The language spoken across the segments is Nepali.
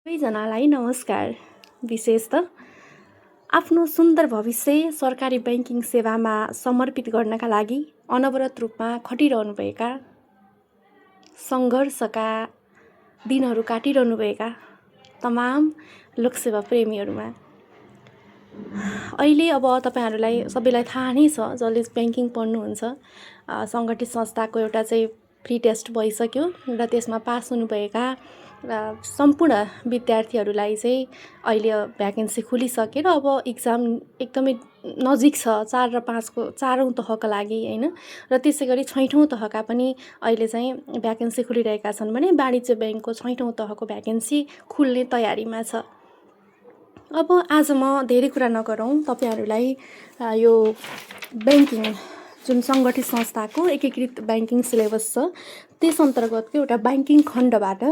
सबैजनालाई नमस्कार। विशेष त आफ्नो सुन्दर भविष्य सरकारी बैंकिङ सेवामा समर्पित गर्नका लागि अनवरत रूपमा खटिरहनुभएका, सङ्घर्षका दिनहरू काटिरहनुभएका तमाम लोकसेवा प्रेमीहरूमा अहिले अब तपाईहरूलाई सबैलाई थाहा नै छ, जसले बैंकिङ पढ्नुहुन्छ, सङ्गठित संस्थाको एउटा चाहिँ प्री टेस्ट भइसक्यो र त्यसमा पास हुनुभएका सम्पूर्ण विद्यार्थीहरूलाई चाहिँ अहिले भ्याकेन्सी खुलिसकेर अब इक्जाम एकदमै नजिक छ। 4 र 5 को 4औं तहका लागि हैन, र त्यसै गरी 6औं तहका पनि अहिले चाहिँ भ्याकेन्सी खुलिरहेका छन् भने वाणिज्य बैंकको 6औं तहको भ्याकेन्सी खुल्ने तयारीमा छ। अब आज म धेरै कुरा नगरौँ, तपाईहरूलाई यो बैंकिङ जुन सङ्गठित संस्थाको एकीकृत बैंकिङ सिलेबस छ त्यस अन्तर्गतको एउटा बैंकिङ खण्डबाट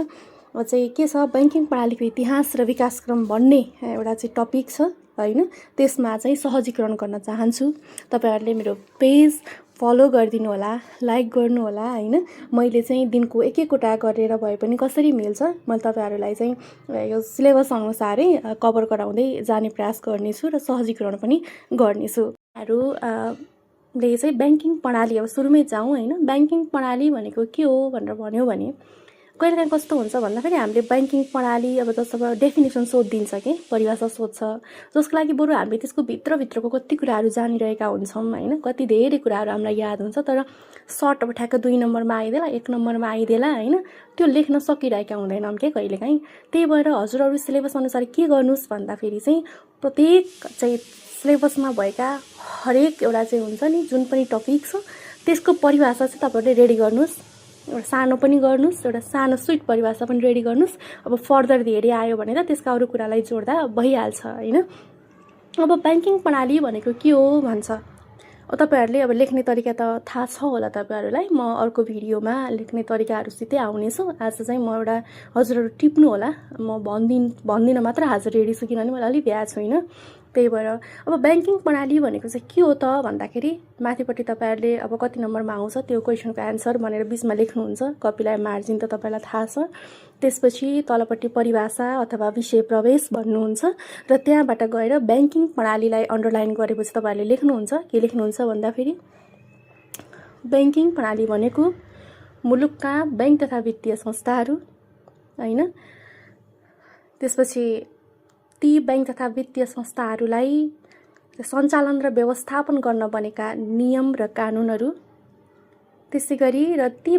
चाहिँ के छ, बैंकिङ प्रणालीको इतिहास र विकासक्रम भन्ने एउटा चाहिँ टपिक छ हैन। त्यसमा चाहिँ सहजीकरण गर्न चाहन्छु। तपाईहरूले मेरो पेज फलो गरिदिनु होला, लाइक गर्नु होला हैन। मैले चाहिँ दिनको एक एकवटा गरेर भए पनि कसरी मिल्छ, मैले तपाईहरूलाई चाहिँ यो सिलेबस अनुसारै कभर गराउँदै जाने प्रयास गर्नेछु र सहजीकरण पनि गर्नेछु। ले चाहिँ बैंकिङ प्रणाली, अब सुरुमै जाउँ हैन। बैंकिङ प्रणाली भनेको के हो भनेर भन्यो भने कहिलेकाहीँ कस्तो हुन्छ भन्दाखेरि हामीले बैंकिङ प्रणाली अब जस्तो डेफिनेसन सोधिदिन्छ कि परिभाषा सोध्छ, जसको लागि बरु हामीले त्यसको भित्रभित्रको कति कुराहरू जानिरहेका हुन्छौँ हैन। कति धेरै कुराहरू हामीलाई याद हुन्छ, तर सर्ट अब ठ्याक्क 2 नम्बरमा आइदेला, 1 नम्बरमा आइदेला हैन, त्यो लेख्न सकिरहेका हुँदैनौँ के कहिलेकाहीँ। त्यही भएर हजुरहरू सिलेबस अनुसार के गर्नुस् भन्दाखेरि चाहिँ प्रत्येक चाहिँ सिलेबसमा भएका हरेक एउटा चाहिँ हुन्छ नि जुन पनि टपिक छ त्यसको परिभाषा चाहिँ तपाईहरूले रेडी गर्नुस्। एउटा सानो पनि गर्नुस्, एउटा सानो स्विट परिभाषा पनि रेडी गर्नुस्। अब फर्दर धेरै आयो भने त त्यसका अरू कुरालाई जोड्दा भइहाल्छ हैन। अब बैंकिङ प्रणाली भनेको के हो भन्छ, तपाईहरूले अब लेख्ने तरिका त थाहा छ होला तपाईहरूलाई। म अर्को भिडियोमा लेख्ने तरिकाहरूसितै आउनेछु। आज चाहिँ म एउटा हजुरहरू टिप्नु होला, म भन्दिनँ मात्र आज रेडी छु, किनभने मैले अलि भ्याएको छुइनँ। त्यही भएर अब बैंकिङ प्रणाली भनेको चाहिँ के हो त भन्दाखेरि माथिपट्टि तपाईहरूले अब कति नम्बरमा आउँछ त्यो क्वेसनको एन्सर भनेर बिचमा लेख्नुहुन्छ, कपिलाई मार्जिन त तपाईँलाई थाहा छ। त्यसपछि तलपट्टि परिभाषा अथवा विषय प्रवेश भन्नुहुन्छ र त्यहाँबाट गएर बैंकिङ प्रणालीलाई अन्डरलाइन गरेपछि तपाईँहरूले लेख्नुहुन्छ। के लेख्नुहुन्छ भन्दाखेरि बैंकिङ प्रणाली भनेको मुलुकका बैंक तथा वित्तीय संस्थाहरू हैन, त्यसपछि ती बैंक तथा वित्तीय संस्थाहरूलाई सञ्चालन र व्यवस्थापन गर्न बनेका नियम र कानुनहरू, त्यसै गरी र ती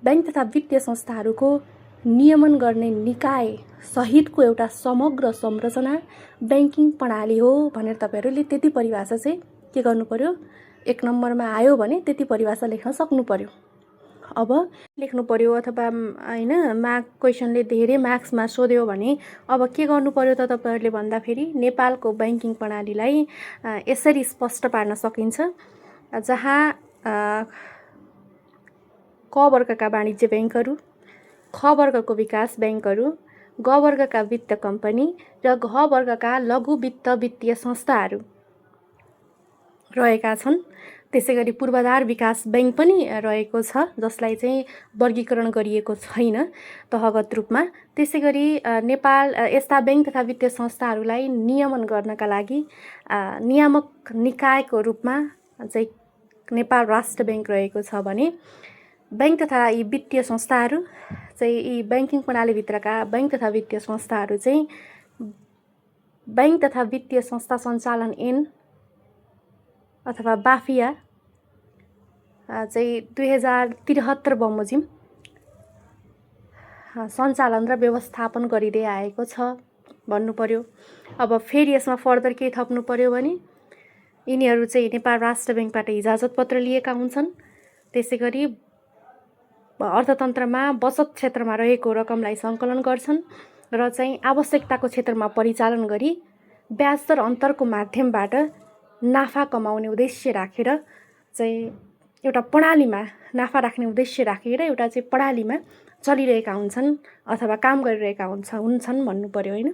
बैंक तथा वित्तीय संस्थाहरूको नियमन गर्ने निकाय सहितको एउटा समग्र संरचना बैंकिङ प्रणाली हो भनेर तपाईहरूले त्यति परिभाषा चाहिँ के गर्नु पर्यो, 1 नम्बरमा आयो भने त्यति परिभाषा लेख्न सक्नु पर्यो। अब लेख्नु पर्यो अथवा हैन क्वेसनले धेरै मार्क्समा सोध्यो भने अब के गर्नु पर्यो त तपाईहरूले भन्दाखेरि नेपालको बैंकिङ प्रणालीलाई यसरी स्पष्ट पार्न सकिन्छ, जहाँ क वर्गका वाणिज्य बैंकहरू, ख वर्गको विकास बैंकहरू, ग वर्गका वित्त कम्पनी र घ वर्गका लघु वित्त वित्तीय संस्थाहरू रहेका छन्। त्यसै गरी पूर्वाधार विकास बैंक पनि रहेको छ, जसलाई चाहिँ वर्गीकरण गरिएको छैन तहगत रूपमा। त्यसै गरी नेपाल यस्ता बैंक तथा वित्तीय संस्थाहरूलाई नियमन गर्नका लागि नियामक निकायको रूपमा चाहिँ नेपाल राष्ट्र बैंक रहेको छ भने बैंक तथा यी वित्तीय संस्थाहरू चाहिँ यी बैंकिङ प्रणालीभित्रका बैंक तथा वित्तीय संस्थाहरू चाहिँ बैंक तथा वित्तीय संस्था सञ्चालन ऐन अथवा बाफिया चाहिँ 2073 बमोजिम सञ्चालन र व्यवस्थापन गरिँदै आएको छ भन्नु पर्यो। अब फेरि यसमा फर्दर के थप्नु पर्यो भने यिनीहरू चाहिँ नेपाल राष्ट्र बैंकबाट इजाजत पत्र लिएका हुन्छन्। त्यसै गरी अर्थतन्त्रमा बचत क्षेत्रमा रहेको रकमलाई सङ्कलन गर्छन् र चाहिँ आवश्यकताको क्षेत्रमा परिचालन गरी ब्याज दर अन्तरको माध्यमबाट नाफा कमाउने उद्देश्य राखेर चाहिँ एउटा प्रणालीमा नाफा राख्ने उद्देश्य राखेर एउटा चाहिँ प्रणालीमा चलिरहेका हुन्छन् अथवा काम गरिरहेका हुन्छन् भन्नु पर्यो हैन।